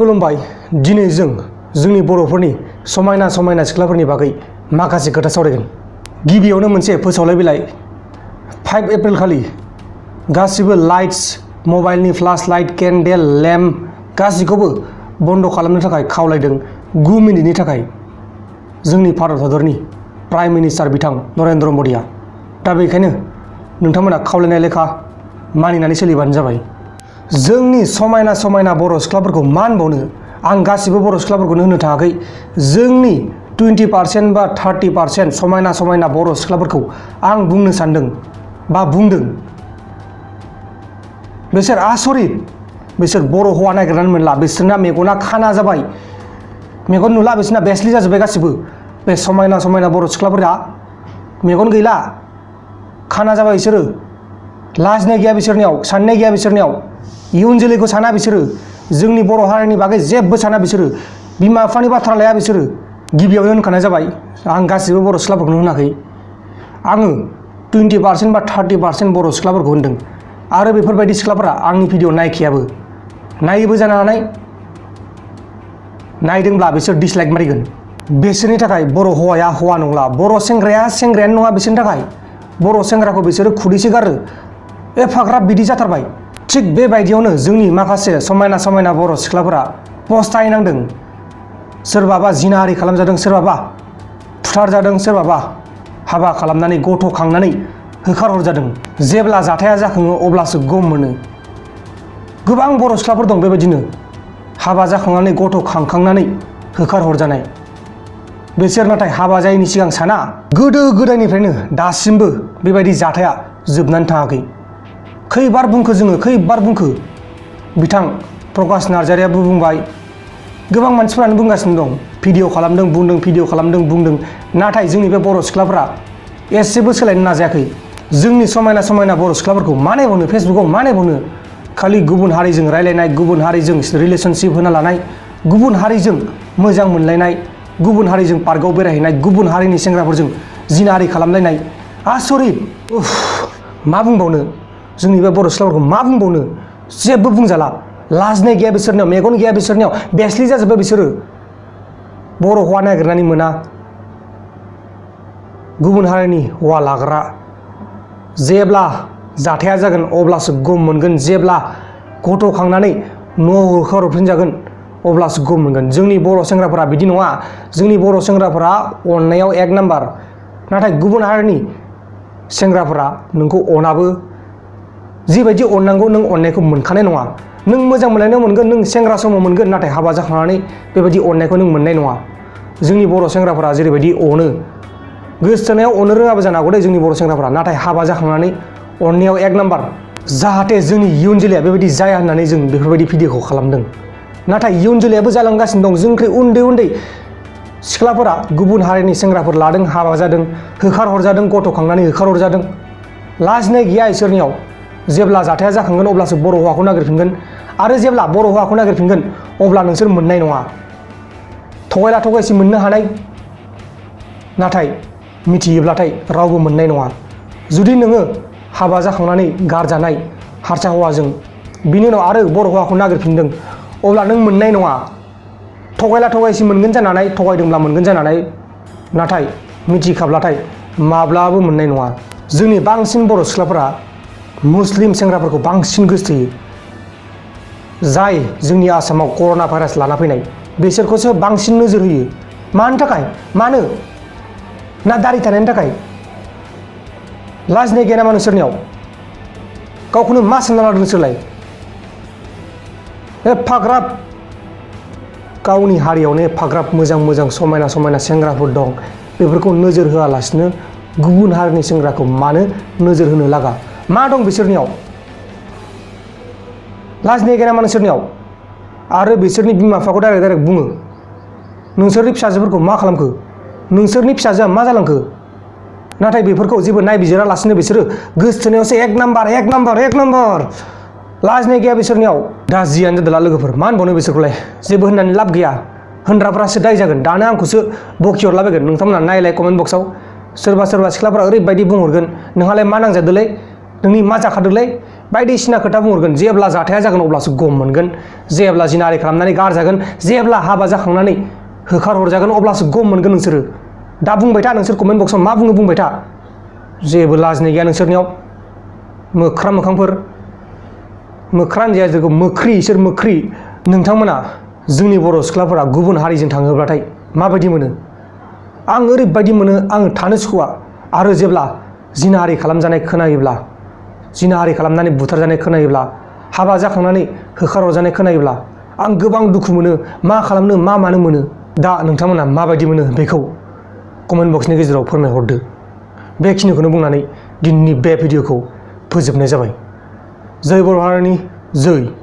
खुलुमबाय। दिनै जोंनि बर'फोरनि समायना समायना सिख्लाफोरनि बागै माखासे खोथा सावरायगोन। गिबियावनो मोनसे फोसावलाय बिलाइ 5 एप्रिल खालि गासिबो लाइट्स, मबाइलनि फ्लाश लाइट, केन्डेल, लेम्प गासिखौबो बन्द खालामनो थाखाय खावलायदों 9 मिनिटनि थाखाय जोंनि भारत हादरनि प्राइम मिनिस्टार बिथां नरेन्द्र मदिया। दा बेखायनो नोंथांमोना खावलायनाय लेखा मानिनानै सोलिबानो जाबाय। जोंनि समायना समायना बर' सिख्लाफोरखौ मा होनबावनो, आं गासिबो बर' सिख्लाफोरखौनो होननो थाङाखै। जोंनि 20% बा 30% समायना समायना बर' सिख्लाफोरखौ आं बुंनो सानदों बा बुंदों। बिसोर आसरित, बिसोर बर' हौवा नागिरनानै मोनला, बिसोरना मेगना खाना जाबाय, मेगन नुला, बिसोरना बेस्लि जाजोब्बाय गासिबो। बे समायना समायना बर' सिख्लाफोरा मेगन गैला, खाना जाबाय बिसोरो। लाजिनाय गैया बिसोरनियाव, साननाय गैया बिसोरनियाव, इयुन जोलैखौ साना बिसोरो, जोंनि बर' हारिनि बागै जेबो साना बिसोरो, बिमा बिफानि बाथ्रा लाया बिसोरो। गिबियावनो होनखानाय जाबाय, आं गासिबो बर' सिख्लाफोरखौनो होनाखै, आङो 20% बा 30% बर' सिख्लाफोरखौ होनदों। आरो बेफोरबायदि सिख्लाफोरा आंनि भिडिअ नायखायाबो, नायोबो जानो हानाय, नायदोंब्ला बिसोर डिसलाइक मारिगोन। बिसोरनि थाखाय बर' हौवाया हौवा नंला, बर' सेंग्राया सेंग्रायानो नङा बिसोरनि थाखाय। बर' सेंग्राखौ बिसोरो खुदैसो गारो, एफाग्राब बिदि जाथारबाय। थिग बेबायदियावनो जोंनि माखासे समायना समायना बर' सिख्लाफोरा पस्तायनांदों। सोरबाबा जिनाहारि खालामजादों, सोरबाबा फुथारजादों, सोरबाबा हाबा खालामनानै गथ' खांनानै होखारहरजादों। जेब्ला जाथाया जाखाङो अब्लासो गम मोनो। गोबां बर' सिख्लाफोर दं बेबायदिनो हाबा जाखांनानै गथ' खांखांनानै होखारहरजानाय। बिसोर नाथाय हाबा जायैनि सिगां साना, गोदो गोदायनिफ्रायनो दासिमबो बेबायदि जाथाया जोबनानै थाङाखै। खैबार बुंखो जोङो, खैबार बुंखो। बिथां प्रकाश नार्जारियाबो बुंबाय, गोबां मानसिफोरानो बुंगासिनो दं, भिडिअ खालामदों बुंदों, भिडिअ खालामदों बुंदों। नाथाय जोंनि बे बर' सिख्लाफोरा एसेबो सोलायनो नाजायाखै। जोंनि समायना समायना बर' सिख्लाफोरखौ मा नायबावनो, फेसबुकाव मा नायबावनो, खालि गुबुन हारिजों रायलायनाय, गुबुन हारिजों रिलेसनशिप होना लानाय, गुबुन हारिजों मोजां मोनलायनाय, गुबुन हारिजों पार्कआव बेरायहैनाय, गुबुन हारिनि सेंग्राफोरजों जिनाहारि खालामलायनाय। आसरित! मा बुंबावनो, जोंनि बे बर' सिख्लाफोरखौ मा बुंबावनो, जेबो बुंजाला। लाजिनाय गैया बिसोरनियाव, मेगन गैया बिसोरनियाव, बेस्लि जाजोब्बाय बिसोरो। बर' हौवा नागिरनानै मोना, गुबुन हारिनि हौवा लाग्रा। जेब्ला जाथाया जागोन अब्लासो गम मोनगोन, जेब्ला गथ' खांनानै न'आव होखारहरफिनजागोन अब्लासो गम मोनगोन। जोंनि बर' सेंग्राफोरा बिदि नङा। जोंनि बर' सेंग्राफोरा अननायाव 1 नाम्बार। नाथाय गुबुन हारिनि सेंग्राफोरा नोंखौ अनाबो, जिबायदि अननांगौ नों अननायखौ मोनखानाय नङा। नों मोजां मोनलायनायाव मोनगोन, नों सेंग्रा समाव मोनगोन, नाथाय हाबा जाखांनानै बेबायदि अननायखौ नों मोननाय नङा। जोंनि बर' सेंग्राफोरा जेरैबायदि अनो, गोसथोनायाव अनो रोङाबो जानो हागौ दे जोंनि बर' सेंग्राफोरा, नाथाय हाबा जाखांनानै अननायाव 1 नाम्बार। जाहाथे जोंनि इयुन जोलैया बेबायदि जाया होननानै जों बेफोरबायदि भिडिअखौ खालामदों। नाथाय इयुन जोलैयाबो जालांगासिनो दं। जोंनिख्रुइ उन्दै उन्दै सिख्लाफोरा गुबुन हारिनि सेंग्राफोर लादों, हाबा जादों, होखारहरजादों, गथ' खांनानै होखारहरजादों। लाजिनाय गैया इसोरनियाव। जेब्ला जाथाया जाखांगोन अब्लासो बर' हौवाखौ नागिरफिनगोन। आरो जेब्ला बर' हौवाखौ नागिरफिनगोन अब्ला नोंसोर मोननाय नङा। थगायला थगायसि मोननो हानाय, नाथाय मिथियोब्लाथाय रावबो मोननाय नङा। जुदि नोङो हाबा जाखांनानै गारजानाय हारसा हौवाजों बिनि उनाव आरो बर' हौवाखौ नागिरफिनदों अब्ला नों मोननाय नङा। थगायला थगायसि मोनगोन जानानै, थगायदोंब्ला मोनगोन जानानै, नाथाय मिथिखाब्लाथाय माब्लाबो मोननाय नङा। जोंनि बांसिन बर' सिख्लाफोरा मुस्लिम सेंग्राफोरखौ बांसिन गोसोथोयो। जाय जोंनि आसामाव कर'ना भाइरास लाना फैनाय बिसोरखौसो बांसिन नोजोर होयो। मानि थाखाय? मानो? ना दारि थानायनि थाखाय? लाजिनाय गैया नामा नोंसोरनियाव? गावखौनो मा सानना लादों नोंसोरलाय? एफाग्राब गावनि हारियावनो एफाग्राब मोजां मोजां समायना समायना सेंग्राफोर दं, बेफोरखौ नोजोर होआलासिनो गुबुन हारिनि सेंग्राखौ मानो नोजोर होनो लागा? मा दं बिसोरनियाव? लाजिनाय गैया नामा नोंसोरनियाव? आरो बिसोरनि बिमा बिफाखौ डाइरेक्ट बुङो, नोंसोरनि फिसाजोफोरखौ मा खालामखो? नोंसोरनि फिसाजोआ मा जालांखो? नाथाय बेफोरखौ जेबो नायबिजिरालासिनो बिसोरो गोसथोनायावसो 1 नाम्बार 1 नाम्बार 1 नाम्बार। लाजिनाय गैया बिसोरनियाव। दा जियानो जादोला लोगोफोर, मा होनबावनो बिसोरखौलाय? जेबो होननानै लाब गैया। होनग्राफ्रासो दाय जागोन। दानो आंखौसो बखिहरलाबायगोन नोंथांमोना। नायलाय कमेन्ट बक्सआव सोरबा सोरबा सिख्लाफोरा ओरैबायदि बुंहरगोन, नोंहालाय मा नांजादोलै, नोंनि मा जाखादोलै, बायदिसिना खोथा बुंहरगोन। जेब्ला जाथाया जागोन अब्लासो गम मोनगोन, जेब्ला जिनाहारि खालामनानै गारजागोन, जेब्ला हाबा जाखांनानै होखारहरजागोन अब्लासो गम मोनगोन नोंसोरो। दा बुंबाय था, नोंसोर कमेन्ट बक्सआव मा बुङो बुंबाय था। जेबो लाजिनाय गैया नोंसोरनियाव। मोख्रा मोखांफोर, मोख्रा होनजाया जोंखौ, मोख्रि, इसोर मोख्रि। नोंथांमोना जोंनि बर' सिख्लाफोरा गुबुन हारिजों थाङोब्लाथाय माबायदि मोनो? आं ओरैबायदि मोनो, आं थानो सुखुवा। आरो जेब्ला जिनाहारि खालामजानाय खोनायोब्ला, जिनाहारि खालामनानै बुथारजानाय खोनायोब्ला, हाबा जाखांनानै होखारहरजानाय खोनायोब्ला आं गोबां दुखु मोनो। मा खालामनो मा मानो मोनो। दा नोंथांमोना माबायदि मोनो बेखौ कमेन्ट बक्सनि गेजेराव फोरमायहरदो। बेखिनिखौनो बुंनानै दिनैनि बे भिडिअखौ फोजोबनाय जाबाय। जय बर' हारिनि जय।